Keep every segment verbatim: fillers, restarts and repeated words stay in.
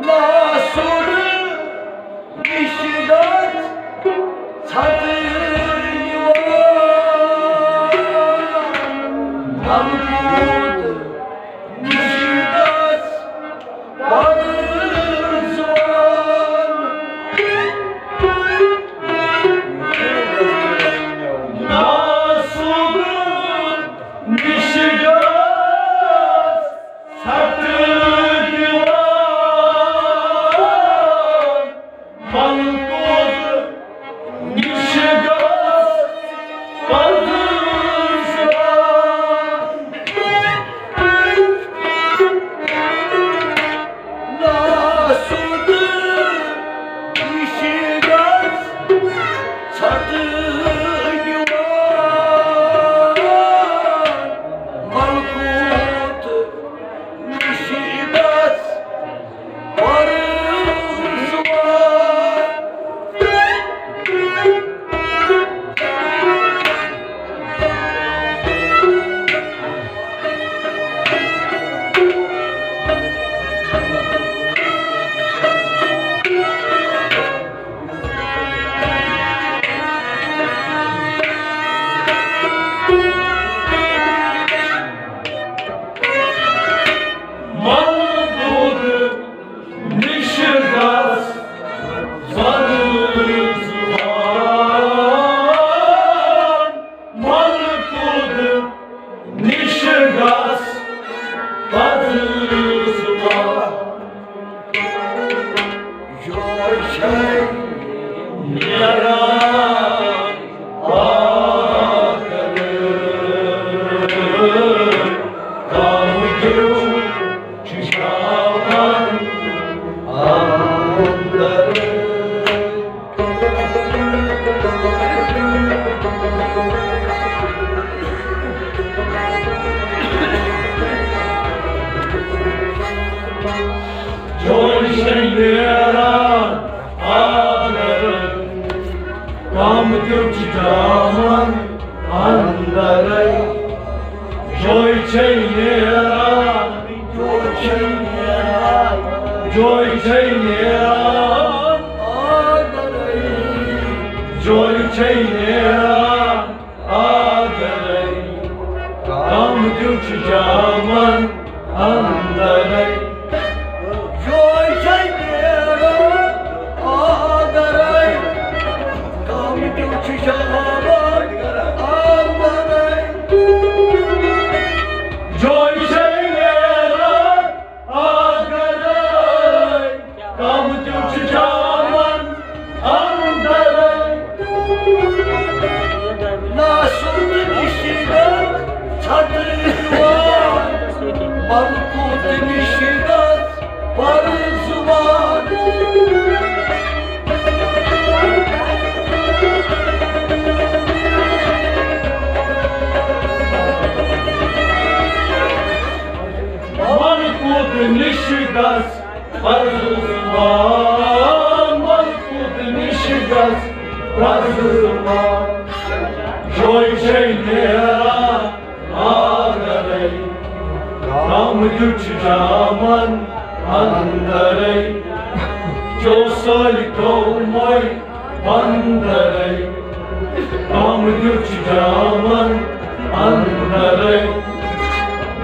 ناسُر نِش گژھ ژھۄپہٕ یِوان، ملکوت نِش گژھ پرزوان۔ ناسُر نِش گژھ ژھۄپہٕ یِوان، ملکوت نِش گژھ پرزوان۔ ناسُر نِش گژھ ژھۄپہٕ یِوان، ملکوت نِش گژھ پرزوان۔ ملکوت نِش گژھ پرزوان، ملکوت نِش گژھ پرزوان۔ یور چھے نیران پاگل، غم کیو چھُ شاوان اندر۔ جوش نیران اندر، غم کیو چھُ شاوان اندر۔ جوش نیران، جوش نیران، جوش نیران اندر، جوش نیران اندر، غم کیو چھُ شاوان اندر۔ جوش نیران اندر، غم کیو چھُ شاوان اندر۔ جوش نیران اندر، غم تیُتھ چھُ شاوان اندر۔ ناسُر نِش گژھ ژھۄپہٕ یِوان، ملکوت نِش گژھ پرزوان۔ ملکوت نِش گژھ پرزوان، ملکوت نِش گژھ پرزوان۔ جوش نیران اندرے، غم تیُتھ چھُ شاوان اندرے۔ جو سٲلۍ قومے اندرے، غم تیُتھ چھُ شاوان اندرے۔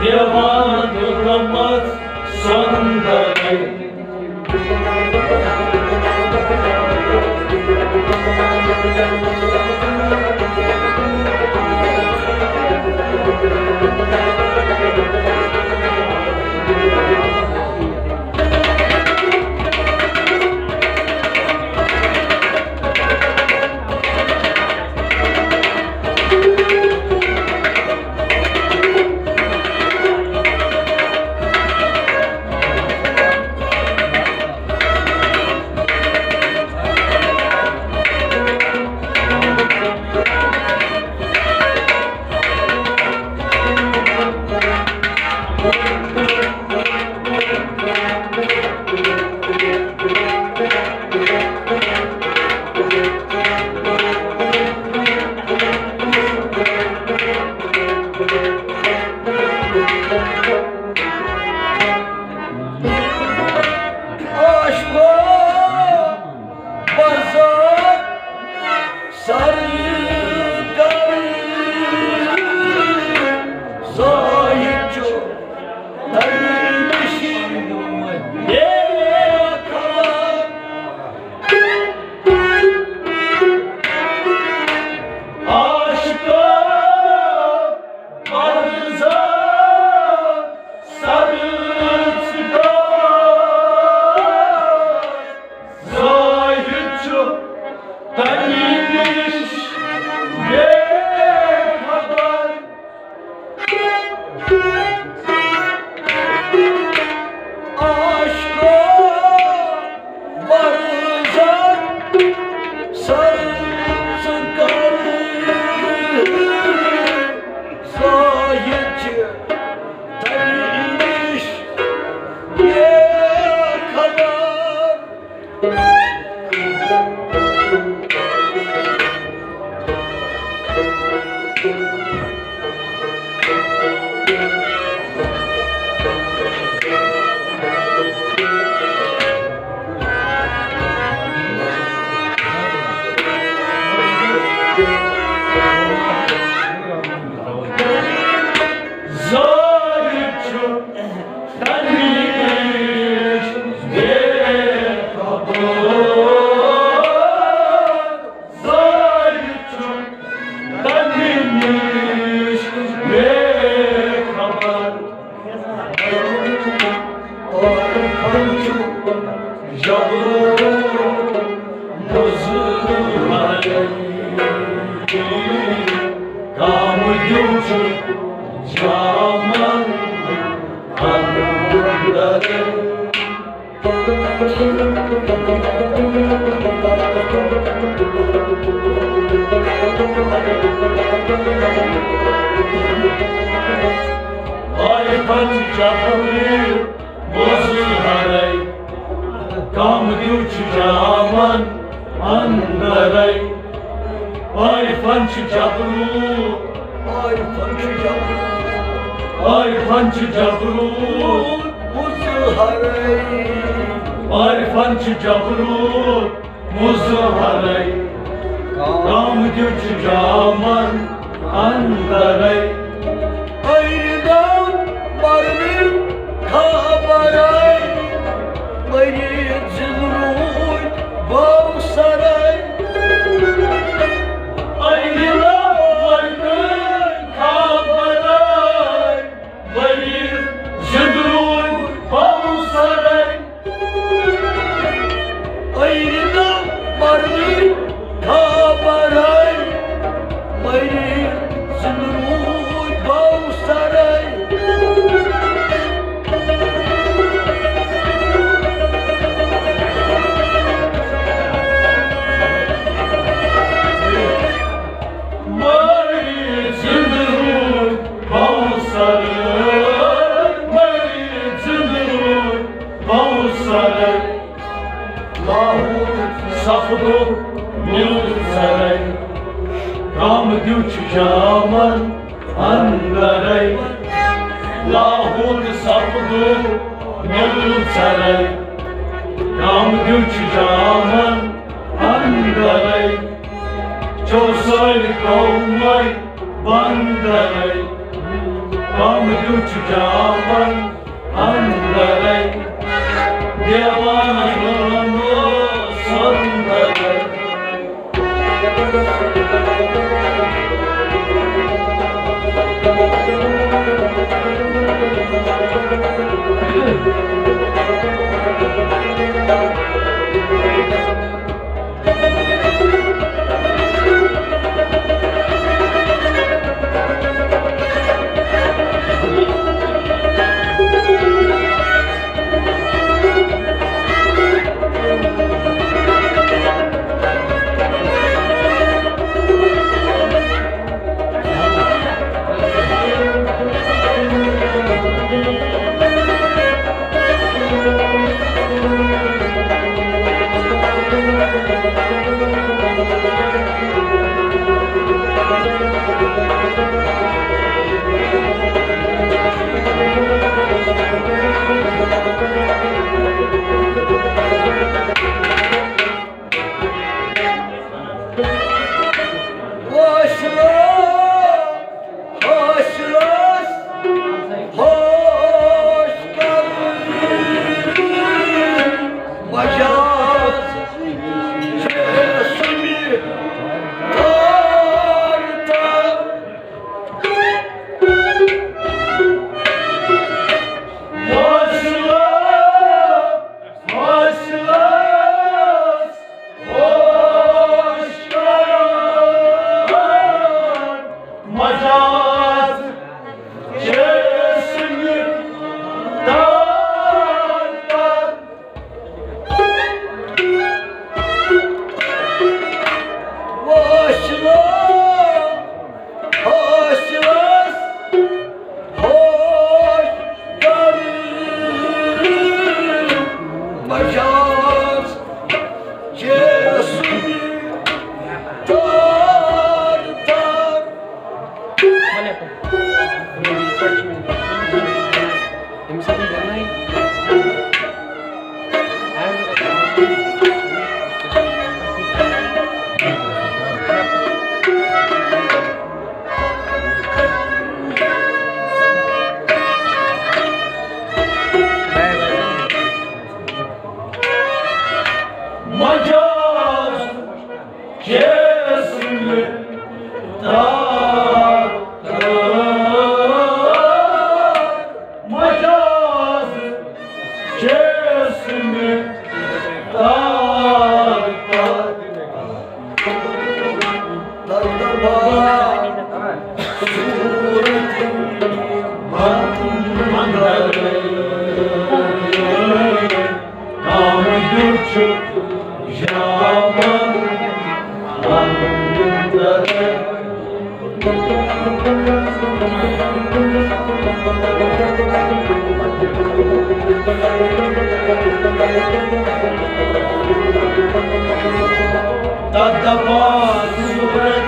دیوان تہٕ غمس سۄندرے۔ تَمہِ نِش بے خبر۔ عاشقو، برزخ سر ژٕ کر زاہد چھِ تَمہِ نِش بے خبر۔ زاہد چھُ تَمہِ نِش بے خبر۔ زاہد چھُ تَمہِ نِش بے خبر۔ عارفن چھُ جبروت مظہر۔ کام دیو چھُ جامن اندر۔ عارفن جبروت مظہرے، کام دیو چھُ جامن اندرے۔ عارفن چھُ جبروت، عارفن چھُ جبروت، عارفن چھُ جبروت مظہرے۔ عارفن چھُ جبروت مظہرے، کام دیو چھُ جامن اندرے۔ عارفن برمِل خبرے، مریض زندروٗد باوسرے۔ عارفن برمِل خبرے، مریض زندروٗد باوسرے۔ عارفن برمِل خبرے، مریض زندروٗد باوسرے۔ مریض زندروٗد باوسرے، مریض زندروٗد باوسرے۔ لاہوت سپدُکھ نیوٗل ژرے، کام دیو چھُ جامن اندرے۔ لاہوت سپدُکھ نیوٗل ژرے، کام دیو چھُ جامن اندرے۔ چوسٲرۍ قومے بندرے، کام دیو چھُ جامن اندرے۔ دیوانہٕ یِم سندرے۔ واشرا، واشرا، ہوش کر۔ مجاز چھے سُنی وارتا۔ واشرا، واشرا، ہوش جسم تار تار، مجاز جسم تار تار۔ تدبار صورت مندر، کام دیُت چھُ شامن اندر۔ تدبار صورت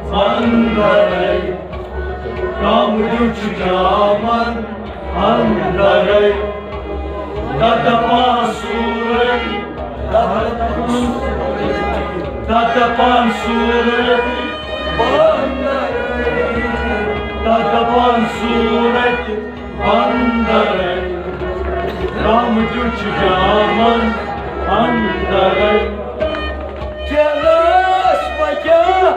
مندر، کام دیُت چھُ شامن اندر۔ تدبار صورت، تدبار صورت، تدبار صورت اندر، رام دیُت چھُ شامن اندر۔ کیٛاہ ٲس بہٕ کیٛاہ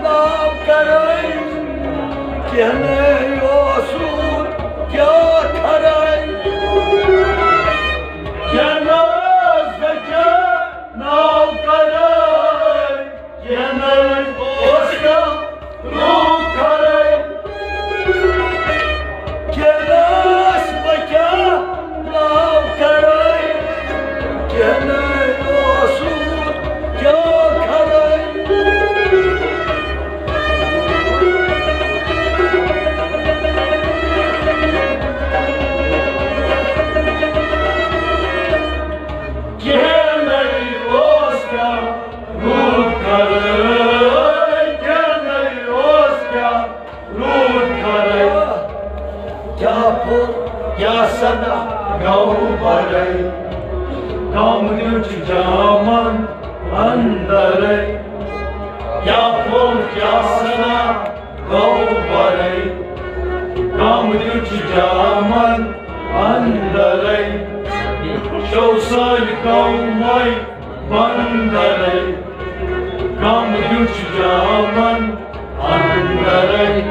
ناو کرے، کینٛہہ نہٕ اوسُم کیٛاہ کرے۔ کینٛہہ نہٕ ٲس بہٕ کیٛاہ ناو کرے، کینٛہہ نہٕ اوس کانٛہہ روٗد کرے۔ کینٛہہ نہٕ ٲس بہٕ کیٛاہ ناو کرے، کینٛہہ نہٕ اوسُم کیٛاہ کرے۔ کینٛہہ نَے اوس کیٛاہ روٗد کرے، کینٛہہ نَے اوس کیٛاہ روٗد کرے۔ کیٛاہ پھوٚل، کیٛاہ سنا گوٚو برے، کام دیُت چھُ شامن اندرے۔ کیٛاہ پھوٚل، کیٛاہ سنا گوٚو برے، کام دیُت چھُ شامن اندرے۔ شو سٲلۍ گوٚو وۄنۍ بندرے، کام دیُت چھُ شامن اندرے۔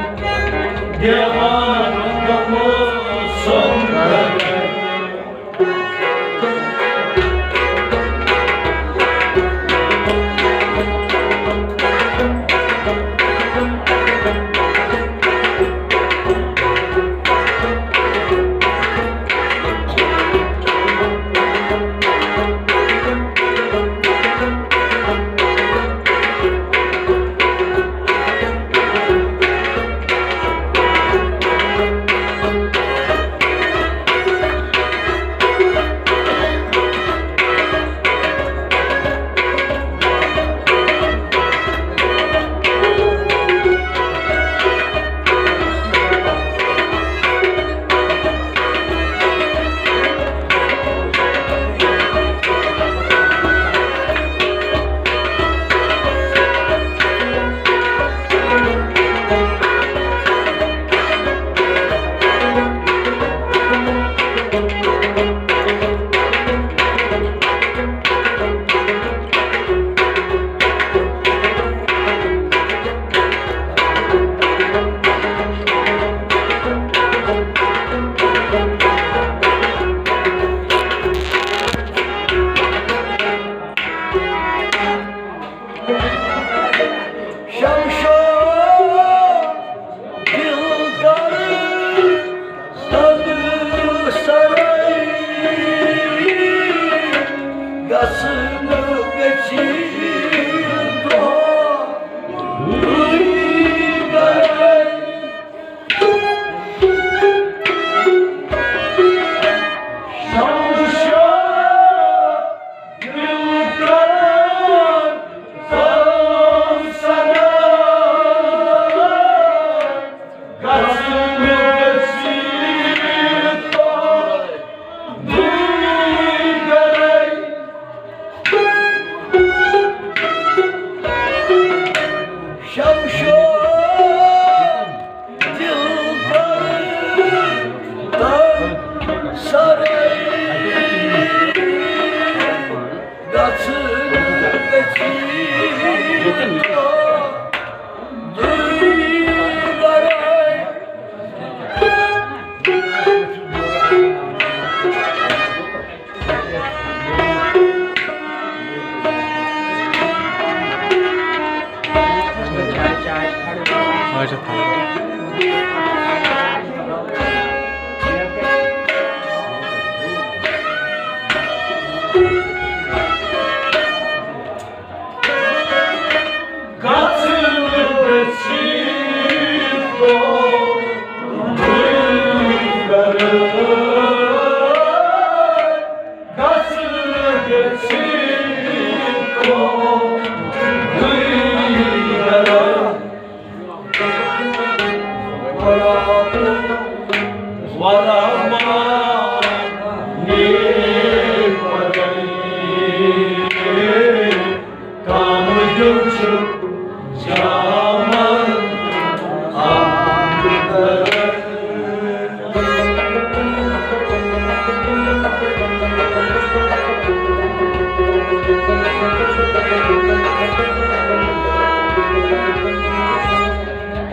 دیوان گوٚو سندرے۔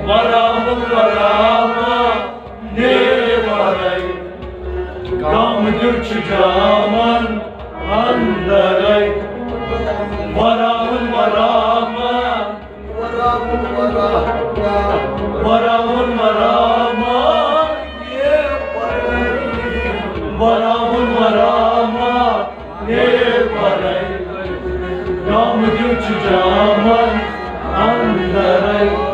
ورامُل ورامہ نے ورے، غم دیُت چھُ جامن اندرے۔ ورامُل ورامہ، ورامُل ورامہ، ورامُل ورامہ، ورامُل ورامہ۔ ہے پرے، غم دیُت چھُ جامن اندرے۔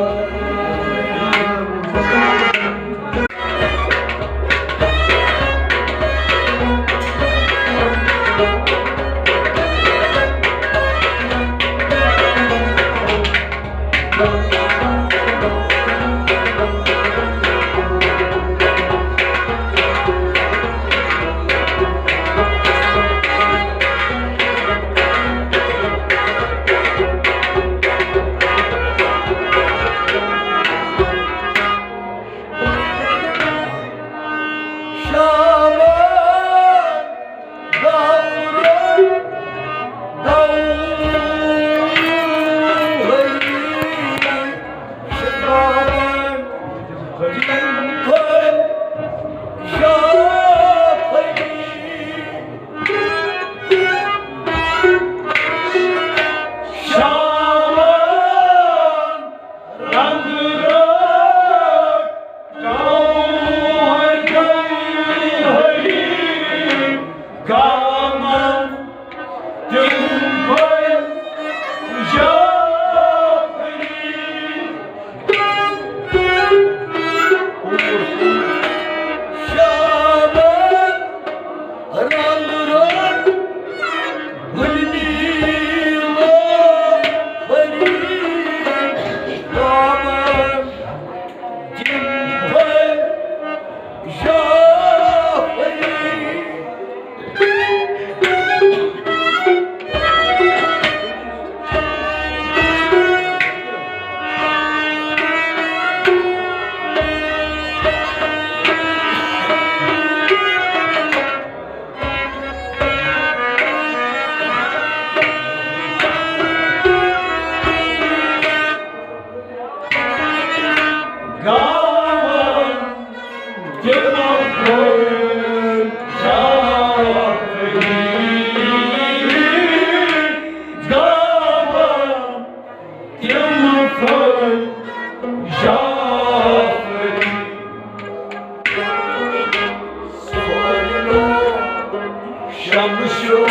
شمشو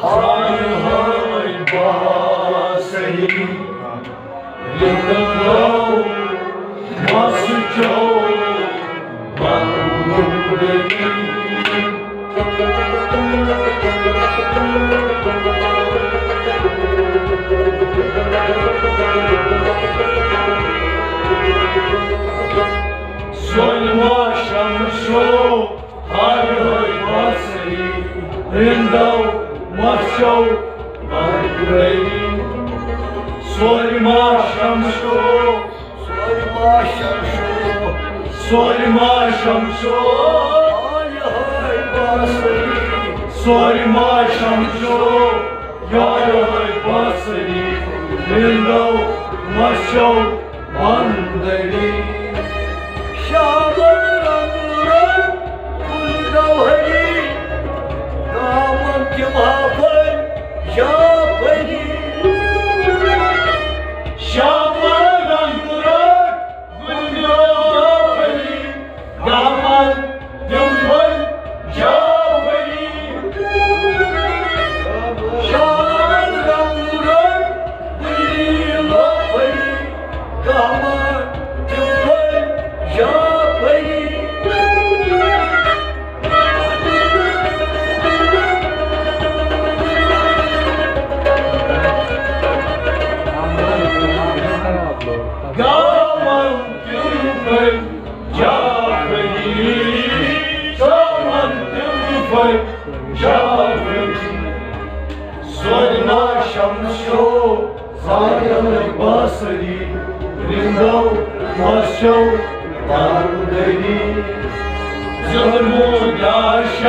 ہاے ہاے باسری، لِنگو مس چو بندری۔ سۄنمہ شمشو ہاے ہاے باسری، رندو مس چو بندری۔ سۄنمہ شمشو، سۄنمہ شمشو، سۄنمہ شمشو، ہاے ہاے باسری۔ سۄنمہ شمشو، یارے باسری، رندو مس چو بندری۔ شامن رنگ رنگ گل گوہری، دامن تمہا پر یا پری۔ شامن رنگ رنگ گامن تِم پھٔلۍ جعفری، گامن تِم پھٔلۍ جعفری۔ سوینا شمسو زاگل بصری، رندو مسجو بندری۔ ظلمو داشت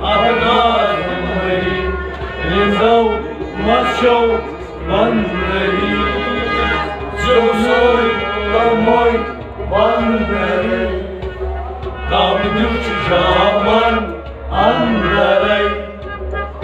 اقدار مری، رندو مسجو بندری۔ ظلمو تموی بندری۔ رب دیُت چھُ جواب